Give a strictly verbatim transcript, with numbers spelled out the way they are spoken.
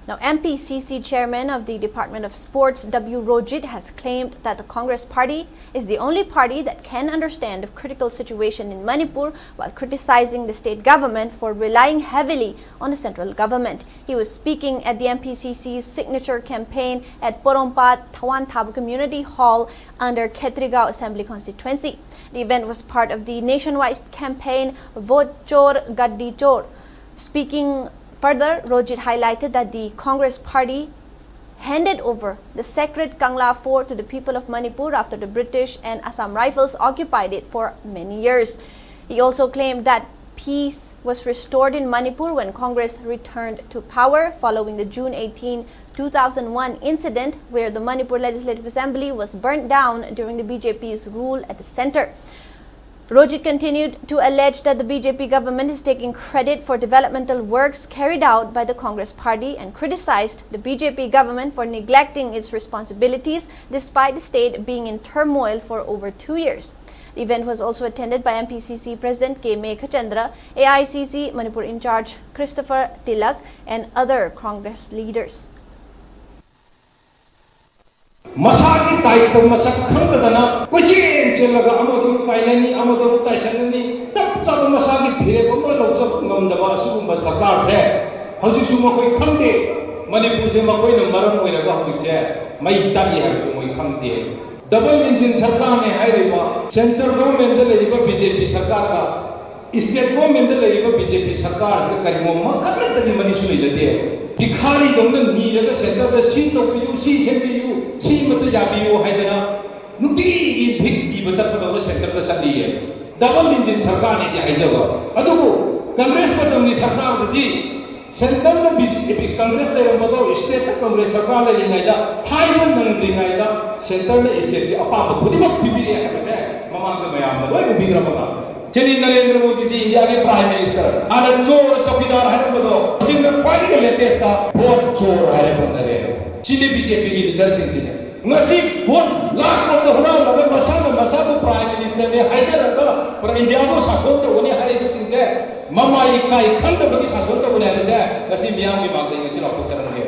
Now, M P C C chairman of the Department of Sports, W Rojit, has claimed that the Congress party is the only party that can understand the critical situation in Manipur while criticizing the state government for relying heavily on the central government. He was speaking at the M P C C's signature campaign at Porompat Thawan Thabu Community Hall under Khetrigao Assembly Constituency. The event was part of the nationwide campaign Vote Chor Gaddi Chor. Speaking further, Rojit highlighted that the Congress party handed over the sacred Kangla Fort to the people of Manipur after the British and Assam Rifles occupied it for many years. He also claimed that peace was restored in Manipur when Congress returned to power following the June eighteen, two thousand one incident where the Manipur Legislative Assembly was burnt down during the B J P's rule at the center. Rojit continued to allege that the B J P government is taking credit for developmental works carried out by the Congress party and criticized the B J P government for neglecting its responsibilities despite the state being in turmoil for over two years. The event was also attended by M P C C President K Meghachandra, A I C C Manipur in-charge Christopher Tilak, and other Congress leaders. ꯃꯁꯥꯒꯤ ꯇꯥꯏꯞꯇ ꯃꯁꯛ ꯈꯪꯗꯗꯅ ꯀꯣꯏꯆꯦꯟ ꯆꯦꯜꯂꯒ ꯑꯃꯗ ꯑꯃꯨꯛ ꯇꯥꯏꯅꯅꯤ, ꯑꯃꯗ ꯑꯃꯨꯛ ꯇꯥꯏꯁꯟꯅꯅꯤ, ꯆꯞ ꯆꯥꯕ ꯃꯁꯥꯒꯤ ꯐꯤꯔꯦꯞ ꯑꯃ ꯂꯧꯖꯕ ꯉꯝꯗꯕ ꯑꯁꯤꯒꯨꯝꯕ ꯁꯔꯀꯥꯔꯁꯦ ꯍꯧꯖꯤꯛꯁꯨ ꯃꯈꯣꯏ ꯈꯪꯗꯦ꯫ ꯃꯅꯤꯄꯨꯔꯁꯦ ꯃꯈꯣꯏꯅ ꯃꯔꯝ ꯑꯣꯏꯔꯒ ꯍꯧꯖꯤꯛꯁꯦ ꯃꯩ ꯆꯥꯛꯏ ꯍꯥꯏꯕꯁꯨ ꯃꯣꯏ ꯈꯪꯗꯦ꯫ ꯗꯕꯜ ꯏꯟꯖꯤꯟ ꯁꯔꯀꯥꯔꯅꯦ ꯍꯥꯏꯔꯤꯕ ꯁꯦꯟꯇꯔ ꯒꯣꯚꯔꯟꯃꯦꯟꯗ ꯂꯩꯔꯤꯕ ꯕꯤ ꯖꯦ ꯄꯤ ꯁꯔꯀꯥꯔꯒ ꯏꯁꯇꯦꯠ ꯒꯣꯚꯔꯟꯃꯦꯟꯗ ꯂꯩꯔꯤꯕ ꯕꯤ ꯖꯦ ꯄꯤ ꯁꯔꯀꯥꯔꯁꯤꯗ ꯀꯔꯤꯒꯨꯝꯕ ꯑꯃꯈꯛꯇꯗꯤ ꯃꯔꯤꯁꯨ ꯂꯩꯅꯗꯦ꯫ ꯚꯤꯈꯥꯔꯤꯗꯧꯅ ꯅꯤꯔꯒ ꯁꯦꯟꯇꯔꯗ ꯁꯤ ꯇꯧꯕꯤꯌꯨ, ꯁꯤ ꯁꯦꯝꯕꯤꯌꯨ, ꯁꯤ ꯑꯃꯠꯇ ꯌꯥꯕꯤꯌꯨ ꯍꯥꯏꯗꯅ ꯅꯨꯡꯇꯤꯒꯤ ꯚꯤꯛ ꯄꯤꯕ ꯆꯠꯄꯗꯧꯅ ꯁꯦꯟꯇꯔꯗ ꯆꯠꯂꯤꯌꯦ꯫ ꯗꯕꯜ ꯏꯟꯖꯤꯟ ꯁꯔꯀꯥꯔꯅꯦꯗꯤ ꯍꯥꯏꯖꯕ, ꯑꯗꯨꯕꯨ ꯀꯪꯒ꯭ꯔꯦꯁ ꯃꯇꯝꯒꯤ ꯁꯔꯀꯥꯔꯗꯗꯤ ꯁꯦꯟꯇꯔꯗ ꯕꯤ ꯖꯦ ꯄꯤ ꯀꯪꯒ꯭ꯔꯦꯁ ꯂꯩꯔꯝꯕꯗꯣ ꯏꯁꯇꯦꯠꯇ ꯀꯪꯒ꯭ꯔꯦꯁ ꯁꯔꯀꯥꯔ ꯂꯩꯔꯤꯉꯩꯗ ꯍꯥꯏꯕ ꯅꯪꯗ꯭ꯔꯤꯉꯩꯗ ꯁꯦꯟꯇꯔꯅ ꯏꯁꯇꯦꯠꯀꯤ ꯑꯄꯥꯝꯕ ꯈꯨꯗꯤꯡꯃꯛ ꯄꯤꯕꯤꯔꯛꯑꯦ ꯍꯥꯏꯕꯁꯦ ꯃꯃꯥꯡꯗ ꯃꯌꯥꯝꯅ ꯂꯣꯏ ꯎꯕꯤꯈ꯭ꯔꯕ ꯉꯥꯛꯇꯅꯤ꯫ ꯆꯤꯅꯤ ꯅꯔꯦꯟꯗ꯭ꯔ ꯃꯣꯗꯤꯖꯤ ꯏꯟꯗꯤꯌꯥꯒꯤ ꯄ꯭ꯔꯥꯏꯝ ꯃꯤꯅꯤꯁꯇꯔ, ꯍꯥꯟꯅ ꯆꯣꯔ ꯆꯧꯀꯤꯗꯥꯔ ꯍꯥꯏꯔꯝꯕꯗꯣ ꯍꯧꯖꯤꯛꯅ ꯈ꯭ꯋꯥꯏꯗꯒꯤ ꯂꯦꯇꯦꯁꯇ ꯚꯣꯠ ꯆꯣꯔ ꯍꯥꯏꯔ ꯈꯪꯅꯔꯦ꯫ ꯁꯤꯅꯤ ꯕꯤ ꯖꯦ ꯄꯤꯒꯤ ꯂꯤꯗꯔꯁꯤꯡꯁꯤꯅꯦ꯫ ꯉꯁꯤ ꯚꯣꯠ ꯂꯥꯛ ꯔꯣꯝꯗ ꯍꯨꯔꯥꯜꯂꯒ ꯃꯁꯥꯅ ꯃꯁꯥꯕꯨ ꯄ꯭ꯔꯥꯏꯝ ꯃꯤꯅꯤꯁꯇꯔꯅꯤ ꯍꯥꯏꯖꯔꯒ ꯄꯨꯔꯥ ꯏꯟꯗꯤꯌꯥꯕꯨ ꯁꯥꯁꯣꯟ ꯇꯧꯒꯅꯤ ꯍꯥꯏꯔꯤꯕꯁꯤꯡꯁꯦ ꯃꯃꯥꯏ ꯏꯀꯥꯏ ꯈꯪꯗꯕꯒꯤ ꯁꯥꯁꯣꯟ ꯇꯧꯒꯅꯤ ꯍꯥꯏꯕꯁꯦ ꯉꯁꯤ ꯃꯤꯌꯥꯝꯒꯤ ꯃꯥꯡꯗ ꯑꯩ ꯉꯁꯤ ꯂꯥꯎꯊꯣꯛꯆꯔꯝꯒꯦ꯫